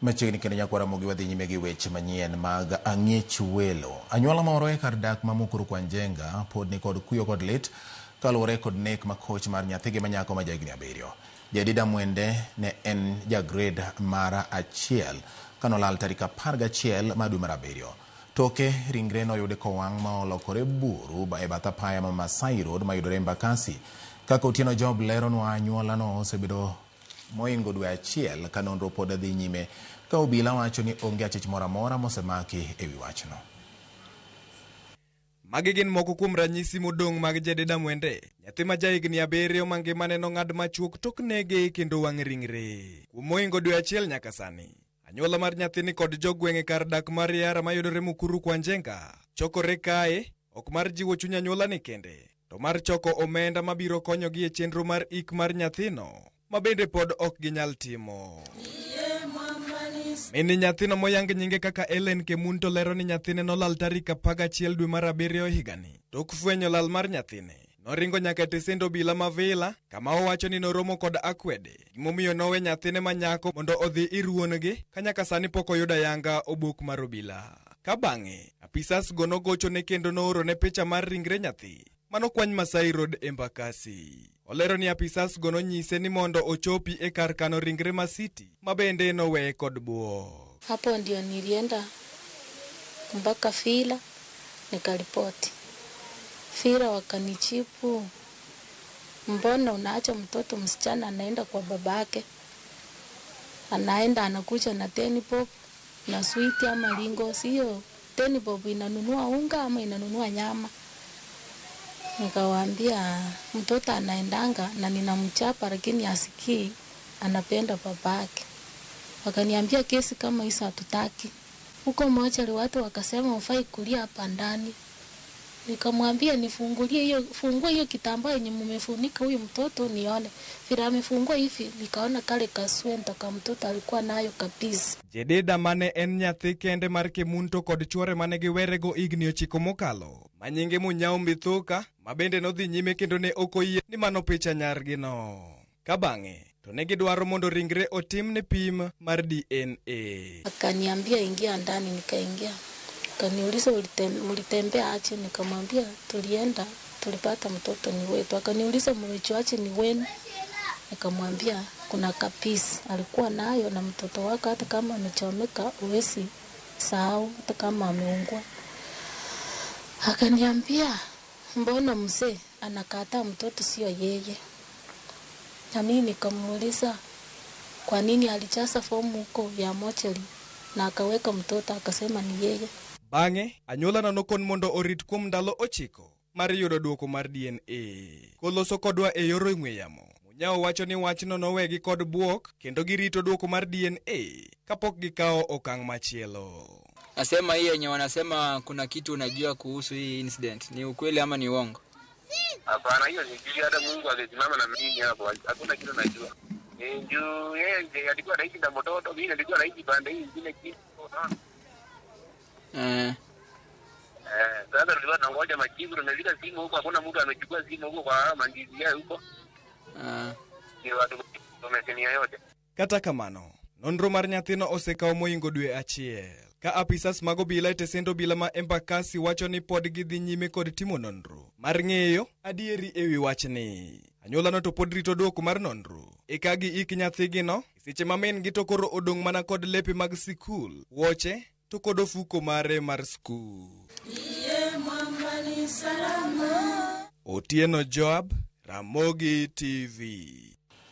Machiegni kendo nyakwar Ramogi wadhi nyime gi weche manyien mag ang'ich welo. Anyuola moro e kar dak ma Mukuru kwa Njenga pod ni kod kuyo kod lit kaluwore kod nek makoch mar nyathigi ma nyako ma jahigni 7. Jedida Mwende ne en ja grade mar 1 kanolal tarik 11 mar dwe mar 7. Toke ringre noyudi kowang' ma olokore buru e bath apaya ma Masai Road mayudore Embakasi. Kaka Otieno Job leronwa, anyuolano osebedo moingo dwe achiel ka nonro pod dhi nyime ka obila wacho ni onge achich moro amora mosemaki e wi wachno. Magi gin moko kuom ranyisi modong' mag Jedida Mwende, nyathi ma jahigni 7 ma ngimane nong'ad machuok tok nege kendo wang' ringre. Kuom moingo dwe achiel nyaka sani, anyuola mar nyathini kod jogweng' e kar dak mar Yara mayudore Mukuru kwa Njenga chokore kae, ok mar jiwo chuny anyuolani kende, to mar choko omenda mabiro konyogi e chenro mar ik mar nyathino, ma bende pod ok ginyal timo. Min nyathino moyang nyinge kaka Ellen Kemunto lero ni nyathine nolal tarik 11 dwe mar 7 higani. Tok fwenyo lal mar nyathine, noringo nyaka e tesend obila ma Villa, kama owacho ni noromo kod akwede. Gimomiyo nowe nyathine ma nyako mondo odhi ir wuon-gi, ka nyaka sani pok oyudo ayanga obok mar obila. Ka bang'e, apisas go nogochone kendo noorone picha mar ringre nyathi manokwany Masai Road Embakasi. Olero ni apisas go nonyise ni mondo ochopi e kar kano ringre ma City, ma bende noweye kod buok. Hapo ndio nilienda mpaka Villa nikaripoti. Villa wakanijibu, mbona unaacha mtoto msichana anaenda kwa babake? Anaenda anakuja na 10 bob na sweet ama lingo, sio 10 bob inanunua unga ama inanunua nyama. Nikawaambia mtoto anaendanga na ninamchapa lakini asikii, anapenda babake. Wakaniambia kesi kama hizo hatutaki. Huko mochari watu wakasema hufai kulia hapa ndani. Nikamwambia nifungulie hiyo, fungue hiyo kitambaa yenye mmefunika huyu mtoto nione. Vile amefungua hivi nikaona kale kaswenta kama mtoto alikuwa nayo kabisa. Jedida mane en nyathi kende mar Kemunto kod chuore mane giwerego higni 9 mokalo, ma nyinge Munyao Mbithuka, ma bende nodhi nyime kendo ne ok oyie ni mano picha nyargino. Ka bang'e to ne gidwaro mondo ringre otimne pim mar DNA. Akaniambia ingia ndani, nikaingia. Akaniuliza mlitembea aje? Nikamwambia tulienda, tulipata mtoto ni wetu. Akaniuliza mlijuaje ni wenu? Nikamwambia kuna kapisi alikuwa nayo na mtoto wake, hata kama amechomeka huwezi sahau, hata kama ameungua. Akaniambia mbona mzee anakataa mtoto sio yeye? Na mimi nikamuuliza kwa nini alijaza fomu huko ya mochari na akaweka mtoto akasema ni yeye. Bang'e, anyuola nokon mondo orit kuom ndalo 9 mar yudo duoko mar DNA. Koloso kodwa e yor ong'we yamo, Munyao wacho ni wachno nowegi kod buok kendo girito duoko mar DNA kapok gikawo okang' machielo. Nasema hii yenye wanasema kuna kitu unajua kuhusu hii incident, ni ukweli ama ni uongo? Hapana, hiyo ni hata Mungu angesimama na mimi hapo, hakuna kitu najua. Juu yeye ndiye alikuwa anaishi na mtoto, mimi nilikuwa naishi pande hii nyingine kitu. Sasa tulikuwa tunangoja majibu, tumepiga simu huko, hakuna mtu amechukua simu huko kwa mandizi yao huko. Ni watu wamesinia yote. Kata kamano, nonro mar nyathino osekawo moingo dwe achiel. Ka apisas mag obila e tesend obila ma Embakasi wacho ni pod gidhi nyime kod timo nonro mar ng'eyo adieri ewi wachni. Anyuolano to pod rito duoko mar nonro eka giik nyathigino, seche ma min gi to koro odong' mana kod lepe mag sikul, wuoche to kod ofuko mare mar skul. Otieno Joab, Ramogi TV.